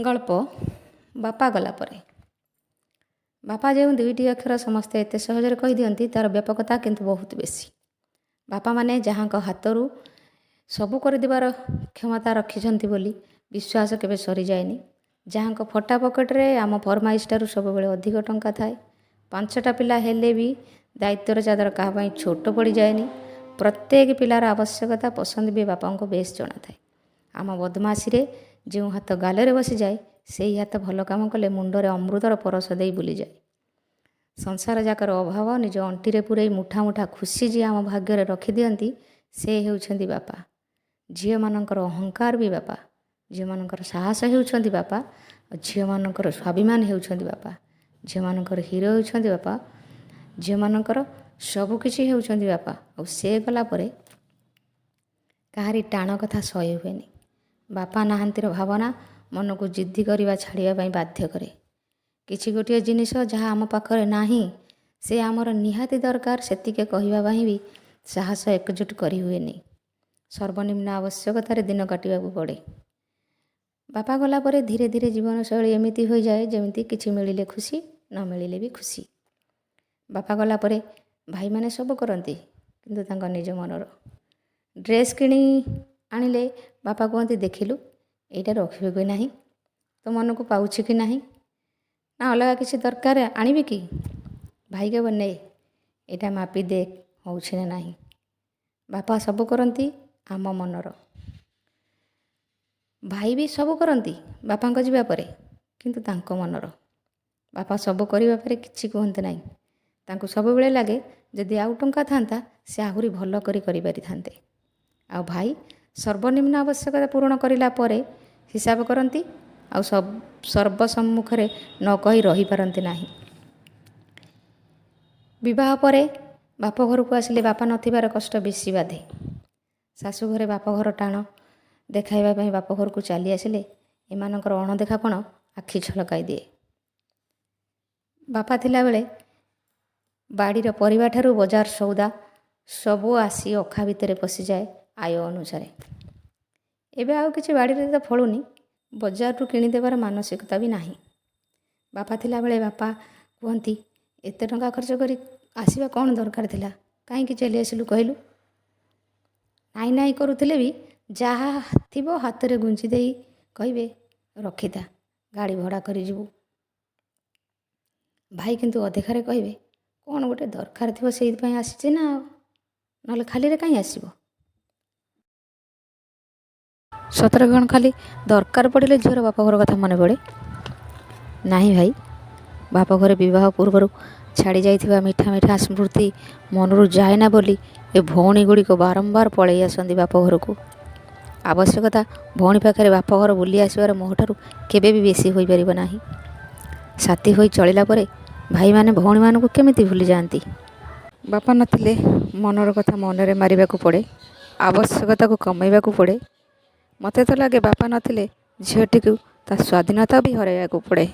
ଗଳ୍ପ ବାପା ଗଲା ପରେ। ବାପା ଯେଉଁ ଦୁଇଟି ଅକ୍ଷର ସମସ୍ତେ ଏତେ ସହଜରେ କହିଦିଅନ୍ତି, ତା'ର ବ୍ୟାପକତା କିନ୍ତୁ ବହୁତ ବେଶୀ। ବାପାମାନେ ଯାହାଙ୍କ ହାତରୁ ସବୁ କରିଦେବାର କ୍ଷମତା ରଖିଛନ୍ତି ବୋଲି ବିଶ୍ୱାସ କେବେ ସରିଯାଏନି, ଯାହାଙ୍କ ଫଟା ପକେଟରେ ଆମ ଫରମାଇଶଠାରୁ ସବୁବେଳେ ଅଧିକ ଟଙ୍କା ଥାଏ, 5ଟା ପିଲା ହେଲେ ବି ଦାୟିତ୍ୱର ଚାଦର କାହା ପାଇଁ ଛୋଟ ପଡ଼ିଯାଏନି, ପ୍ରତ୍ୟେକ ପିଲାର ଆବଶ୍ୟକତା ପସନ୍ଦ ବି ବାପାଙ୍କୁ ବେଶ ଜଣାଥାଏ। ଆମ ବଦମାସିରେ ଯେଉଁ ହାତ ଗାଲରେ ବସିଯାଏ, ସେଇ ହାତ ଭଲ କାମ କଲେ ମୁଣ୍ଡରେ ଅମୃତର ପରଶ ଦେଇ ବୁଲିଯାଏ। ସଂସାର ଯାକର ଅଭାବ ନିଜ ଅଣ୍ଟିରେ ପୂରେଇ ମୁଠା ମୁଠା ଖୁସି ଯିଏ ଆମ ଭାଗ୍ୟରେ ରଖିଦିଅନ୍ତି, ସେ ହେଉଛନ୍ତି ବାପା। ଝିଅମାନଙ୍କର ଅହଙ୍କାର ବି ବାପା, ଝିଅମାନଙ୍କର ସାହସ ହେଉଛନ୍ତି ବାପା, ଆଉ ଝିଅମାନଙ୍କର ସ୍ୱାଭିମାନ ହେଉଛନ୍ତି ବାପା, ଝିଅମାନଙ୍କର ହିରୋ ହେଉଛନ୍ତି ବାପା, ଝିଅମାନଙ୍କର ସବୁକିଛି ହେଉଛନ୍ତି ବାପା। ଆଉ ସେ ଗଲା ପରେ କାହାରି ଟାଣ କଥା ସହି ହୁଏନି। ବାପା ନାହାନ୍ତିର ଭାବନା ମନକୁ ଜିଦ୍ଦି କରିବା ଛାଡ଼ିବା ପାଇଁ ବାଧ୍ୟ କରେ। କିଛି ଗୋଟିଏ ଜିନିଷ ଯାହା ଆମ ପାଖରେ ନାହିଁ, ସେ ଆମର ନିହାତି ଦରକାର, ସେତିକି କହିବା ପାଇଁ ବି ସାହସ ଏକଜୁଟ କରିହୁଏନି। ସର୍ବନିମ୍ନ ଆବଶ୍ୟକତାରେ ଦିନ କାଟିବାକୁ ପଡ଼େ। ବାପା ଗଲା ପରେ ଧୀରେ ଧୀରେ ଜୀବନଶୈଳୀ ଏମିତି ହୋଇଯାଏ, ଯେମିତି କିଛି ମିଳିଲେ ଖୁସି, ନ ମିଳିଲେ ବି ଖୁସି। ବାପା ଗଲା ପରେ ଭାଇମାନେ ସବୁ କରନ୍ତି, କିନ୍ତୁ ତାଙ୍କ ନିଜ ମନର। ଡ୍ରେସ୍ କିଣି ଆଣିଲେ ବାପା କୁହନ୍ତି, "ଦେଖିଲୁ, ଏଇଟା ରଖିବୁ କି ନାହିଁ? ତୋ ମନକୁ ପାଉଛି କି ନାହିଁ? ନା ଅଲଗା କିଛି ଦରକାର, ଆଣିବି କି?" ଭାଇ କହିବ, "ନେ, ଏଇଟା ମାପି ଦେଖ, ହେଉଛି ନା ନାହିଁ।" ବାପା ସବୁ କରନ୍ତି ଆମ ମନର। ଭାଇ ବି ସବୁ କରନ୍ତି ବାପାଙ୍କ ଯିବା ପରେ, କିନ୍ତୁ ତାଙ୍କ ମନର। ବାପା ସବୁ କରିବା ପରେ କିଛି କୁହନ୍ତି ନାହିଁ। ତାଙ୍କୁ ସବୁବେଳେ ଲାଗେ, ଯଦି ଆଉ ଟଙ୍କା ଥାନ୍ତା, ସେ ଆହୁରି ଭଲ କରି କରିପାରିଥାନ୍ତେ। ଆଉ ଭାଇ ସର୍ବନିମ୍ନ ଆବଶ୍ୟକତା ପୂରଣ କରିଲା ପରେ ହିସାବ କରନ୍ତି, ଆଉ ସର୍ବସମ୍ମୁଖରେ ନ କହି ରହିପାରନ୍ତି ନାହିଁ। ବିବାହ ପରେ ବାପ ଘରକୁ ଆସିଲେ ବାପା ନଥିବାର କଷ୍ଟ ବେଶୀ ବାଧେ। ଶାଶୁଘରେ ବାପଘର ଟାଣ ଦେଖାଇବା ପାଇଁ ବାପ ଘରକୁ ଚାଲି ଆସିଲେ ଏମାନଙ୍କର ଅଣଦେଖାପଣ ଆଖି ଛଲକାଇ ଦିଏ। ବାପା ଥିଲାବେଳେ ବାଡ଼ିର ପରିବାଠାରୁ ବଜାର ସଉଦା ସବୁ ଆସି ଅଖା ଭିତରେ ପଶିଯାଏ ଆୟ ଅନୁସାରେ। ଏବେ ଆଉ କିଛି ବାଡ଼ିରେ ତ ଫଳୁନି, ବଜାରରୁ କିଣିଦେବାର ମାନସିକତା ବି ନାହିଁ। ବାପା ଥିଲାବେଳେ ବାପା କୁହନ୍ତି, "ଏତେ ଟଙ୍କା ଖର୍ଚ୍ଚ କରି ଆସିବା କ'ଣ ଦରକାର ଥିଲା? କାହିଁକି ଚାଲି ଆସିଲୁ କହିଲୁ?" ନାଇଁ ନାଇଁ କରୁଥିଲେ ବି ଯାହା ଥିବ ହାତରେ ଗୁଞ୍ଜି ଦେଇ କହିବେ, "ରଖିଥା, ଗାଡ଼ି ଭଡ଼ା କରି ଯିବୁ।" ଭାଇ କିନ୍ତୁ ଅଦେଖାରେ କହିବେ, "କ'ଣ ଗୋଟେ ଦରକାର ଥିବ, ସେଇଥିପାଇଁ ଆସିଛି ନା ଆଉ, ନହେଲେ ଖାଲିରେ କାହିଁ ଆସିବ?" ସତରେ କ'ଣ ଖାଲି ଦରକାର ପଡ଼ିଲେ ଝିଅର ବାପଘର କଥା ମନେ ପଡ଼େ? ନାହିଁ ଭାଇ, ବାପଘରେ ବିବାହ ପୂର୍ବରୁ ଛାଡ଼ି ଯାଇଥିବା ମିଠା ମିଠା ସ୍ମୃତି ମନରୁ ଯାଏନା ବୋଲି ଏ ଭଉଣୀ ଗୁଡ଼ିକ ବାରମ୍ବାର ପଳେଇ ଆସନ୍ତି ବାପଘରକୁ। ଆବଶ୍ୟକତା ଭଉଣୀ ପାଖରେ ବାପଘର ବୁଲି ଆସିବାର ମୋହଠାରୁ କେବେ ବି ବେଶୀ ହୋଇପାରିବ ନାହିଁ। ସାଥୀ ହୋଇ ଚଳିଲା ପରେ ଭାଇମାନେ ଭଉଣୀମାନଙ୍କୁ କେମିତି ଭୁଲିଯାଆନ୍ତି? ବାପା ନଥିଲେ ମନର କଥା ମନରେ ମାରିବାକୁ ପଡ଼େ, ଆବଶ୍ୟକତାକୁ କମେଇବାକୁ ପଡ଼େ। ମୋତେ ତ ଲାଗେ, ବାପା ନଥିଲେ ଝିଅଟିକୁ ତା ସ୍ୱାଧୀନତା ବି ହରାଇବାକୁ ପଡ଼େ।